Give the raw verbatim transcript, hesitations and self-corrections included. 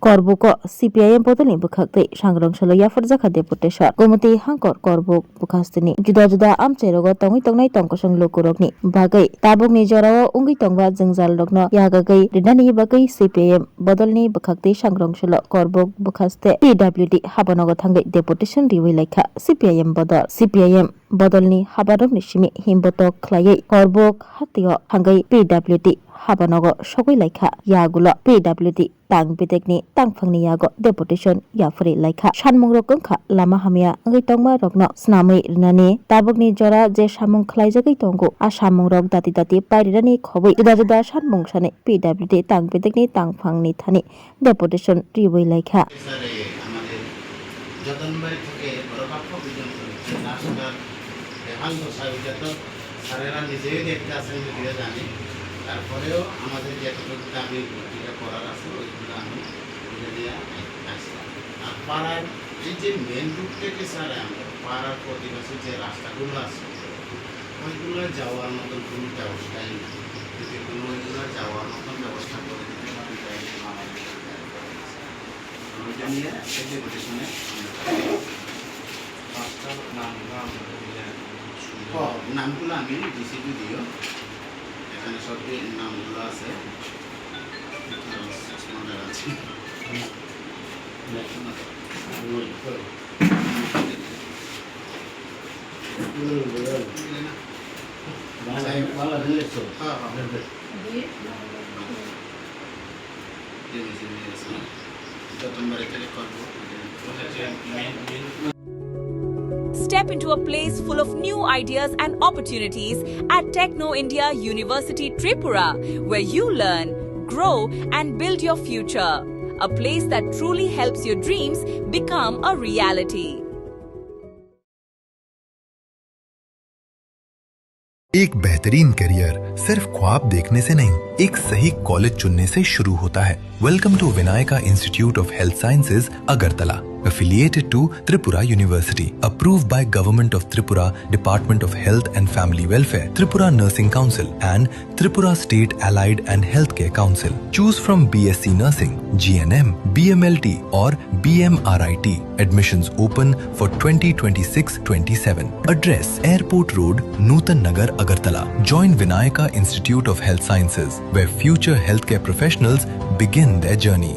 Korbuko C P I M bodolni bwkhaktwi sangrong salo yapharjakha deputation. Gomoti hangkor Korbuk bwkhastini juda juda amchairogo tongwi tongnai tongkosong lukurokni bagwi tabukni jorao wngwi tongba jwngjalrokno yagagwi rinani bagwi C P I M bodolni bwkhaktwi sangrong salo Korbuk bwkhaste P W D habanogo thangwi deputation riwi laikha C P I M bodol. C P I M bodolni habarokni simi himbotok khlaiwi Korbuk hatio thangwi P W D habanogo sogwi laikha. Yagulo P W D tang bedekni tangphangni yago deputation yaphuri laikha. Sanmungrok wngkha lama hamya wngwi tongmarokno snamwi rwnani, tabukni jora je samung khlaijagwi tongo, a samungrok dati dati pairinani khobwi juda juda sanmung sani P W D tang bedekni tangphangni thani deputation riwi laikha. স্যারে আমাদের যতনবাড়ি থেকে বড়বাক্ষ পর্যন্ত যে রাস্তার বেহাল দশা, ওইটা তো স্যারেরা নিজেই দেখতে আসেন, যদিও জানি। তারপরেও আমাদের যতটুকু দাবি যেটা করার আছে, ওইগুলো আমি তুলে নিয়ে আসলাম। আর পাড়ার এই যে মেন রোড থেকে, স্যার, আমাদের পাড়ার প্রতিবেশী যে রাস্তাগুলো আছে, ওইগুলো যাওয়ার মতন কোনো ব্যবস্থাই নেই। যদি কোনো ওইগুলো যাওয়ার মতন ব্যবস্থা করে দিতে পারেন, তাহলে আমাদের ওইটা নিয়ে একটা ডেপুটেশনে আমরা পাঁচটার নামগুলো আমরা দিলে সুবিধা ও, হয়। নামগুলো আমি দিছি যদিও, এখানে সব নামগুলো আছে। আর চশমাটা আছে। Step into a place full of new ideas and opportunities at Techno India University Tripura, where you learn, grow, and build your future. A place that truly helps your dreams become a reality. एक बेहतरीन करियर सिर्फ ख्वाब देखने से नहीं, एक सही कॉलेज चुनने से शुरू होता है। Welcome to Vinayaka Institute of Health Sciences, Agartala, affiliated to Tripura University, approved by Government of Tripura, Department of Health and Family Welfare, Tripura Nursing Council, and Tripura State Allied and Healthcare Council. Choose from B S C Nursing, G N M, B M L T, or B M R I T. Admissions open for twenty twenty-six twenty-seven. Address: Airport Road, Nutan Nagar, Agartala. Join Vinayaka Institute of Health Sciences, where future healthcare professionals begin their journey.